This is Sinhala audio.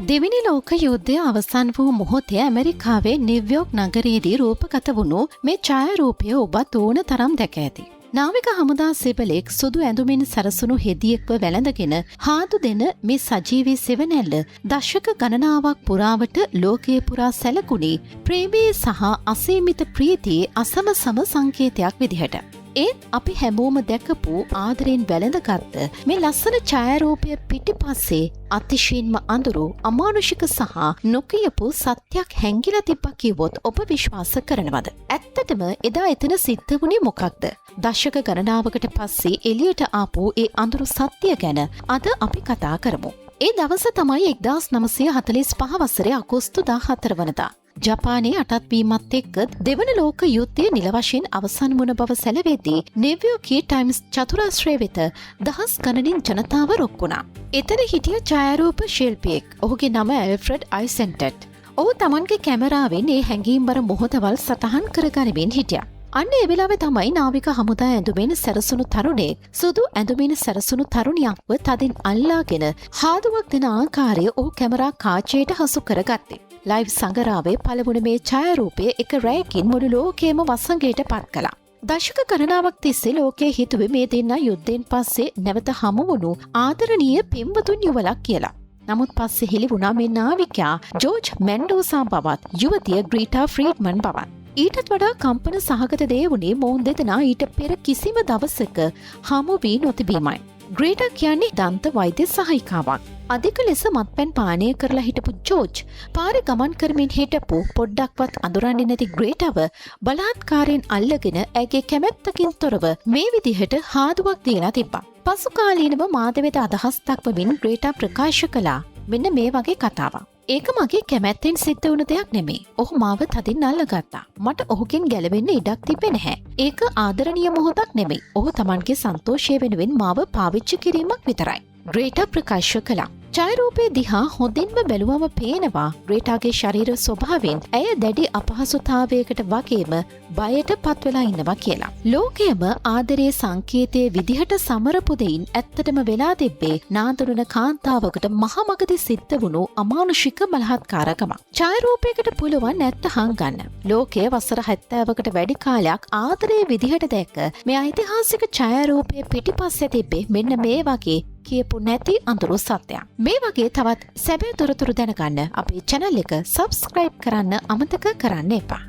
දෙවෙනි ලෝක යුද්ධය අවසන් වූ මොහොතේ ඇමරිකාවේ නිව්යෝක් නගරයේදී රූපගත වුණු මේ ඡායාරූපය ඔබත් ඕන තරම් දැක ඇති. නාවික හමුදා සිවලෙක් සුදු ඇඳුමින් සැරසුණු හෙදියෙක්ව වැළඳගෙන හාදු දෙන මේ සජීවී සෙවණැල්ල දශක ගණනාවක් පුරාවට ලෝකය පුරා සැලකුණේ ප්‍රේමයේ සහ අසීමිත ප්‍රීතියේ අසමසම සංකේතයක් විදිහට. ඒත් අපි හැමෝම දැකපු ආදරෙන් වැළඳගත්ත මේ ලස්සන ඡායාරූපය පිටිපස්සේ අතිශයින්ම අඳුරු, අමානුෂික සහ නොකියපු සත්‍යයක් හැංගිලා තිබ්බා කිව්වොත් ඔබ විශ්වාස කරනවද? ඇත්තටම එදා එතන සිද්ධ වුණේ මොකක්ද? දශක ගණනාවකට පස්සේ එළියට ආපු ඒ අඳුරු සත්‍ය ගැන අද අපි කතා කරමු. ඒ දවස තමයි 1945 වසරේ අගෝස්තු 14 වනදා. ජපානයේ යටත් වීමත් එක්ක දෙවන ලෝක යුද්ධය නිල වශයෙන් අවසන් වන බව සැලවෙද්දී නිව්යෝර්කයේ ටයිම්ස් චතුරාශ්‍රය වෙත දහස් ගණනින් ජනතාව රොක් වුණා. එතන හිටිය ඡායාරූප ශිල්පියෙක්. ඔහුගේ නම ඇල්ෆ්‍රඩ් අයිසෙන්ටට්. ඔහු තමන්ගේ කැමරාවෙන් ඒ හැඟීම්බර මොහොතවල් සටහන් කරගනිමින් හිටියා. අන්න ඒ වෙලාවේ තමයි නාවික හමුදා ඇඳුමෙන් සැරසුණු තරුණයෙක් සුදු ඇඳුමින් සැරසුණු තරුණියක්ව තදින් අල්ලාගෙන හාදුවක් දෙන ආකාරය ඔහු කැමරා කාචයට හසු කරගත්තේ. ලයිව් සඟරාවේ පළවුණ මේ ඡායාරූපය එක රැයකින් මුළු ලෝකයම වසඟයට පත් කළා. දශක ගණනාවක් තිස්සේ ලෝකයේ හිතුවේ මේ දෙන්නා යුද්ධයෙන් පස්සේ නැවත හමු වුණු ආදරණීය පෙම්වතුන් යුවලක් කියලා. නමුත් පස්සේ හෙළි වුණා මේ නාවිකයා ජෝර්ජ් මැන්ඩෝසා බවත්, යුවතිය ග්‍රීටා ෆ්‍රීඩ්මන් බවත්. ඊටත් වඩා කම්පන සහගත දේ වුණේ මොවුන් දෙදෙනා ඊට පෙර කිසිම දවසක හමු වී නොතිබීමයි. ග්‍රේටා කියන්නේ දන්ත වෛද්‍ය සහායිකාවක්. අධික ලෙස මත්පැන් පානය කරලා හිටපු ජෝර්ජ් පාරේ ගමන් කරමින් හිටපු පොඩ්ඩක්වත් අඳුරන්නේ නැති ග්‍රේටාව බලහත්කාරයෙන් අල්ලගෙන ඇගේ කැමැත්තකින් තොරව මේ විදිහට හාදුවක් දීලා තිබ්බා. පසු කාලීනව මාධ්‍ය වෙත අදහස් දක්වමින් ග්‍රේටා ප්‍රකාශ කළා මෙන්න මේ වගේ කතාවක්. "ඒක මගේ කැමැත්තෙන් සිද්ධ වුණ දෙයක් නෙමෙයි. ඔහු මාව තදින් අල්ලගත්තා. මට ඔහුගෙන් ගැලවෙන්න ඉඩක් තිබ්බේ නැහැ. ඒක ආදරණීය මොහොතක් නෙමෙයි. ඔහු තමන්ගේ සන්තෝෂය වෙනුවෙන් මාව පාවිච්චි කිරීමක් විතරයි." ග්‍රේටා ප්‍රකාශ කළා. ඡායාරූපය දිහා හොඳින්ම බැලුවම පේනවා ග්‍රේටාගේ ශරීර ස්වභාවයෙන් ඇය දැඩි අපහසුතාවයකට වගේම බයට පත්වෙලා ඉන්නවා කියලා. ලෝකයම ආදරයේ සංකේතයේ විදිහට සමරපු දෙයින් ඇත්තටම වෙලා තිබ්බේ නාඳුනන කාන්තාවකට මහමගදී සිද්ධ වුණු අමානුෂික බලහත්කාරකමක්. ඡායාරූපයකට පුළුවන් ඇත්ත හංගන්න. ලෝකය වසර 70කට වැඩි කාලයක් ආදරයේ විදිහට දැක්ක මේ ඓතිහාසික ඡායාරූපය පිටිපස්සේ තිබ්බේ මෙන්න මේ වගේ කියපු නැති අඳුරු සත්‍යයක්. මේ වගේ තවත් සැබෑ තොරතුරු දැනගන්න අපේ චැනල් එක සබ්ස්ක්‍රයිබ් කරන්න අමතක කරන්න එපා.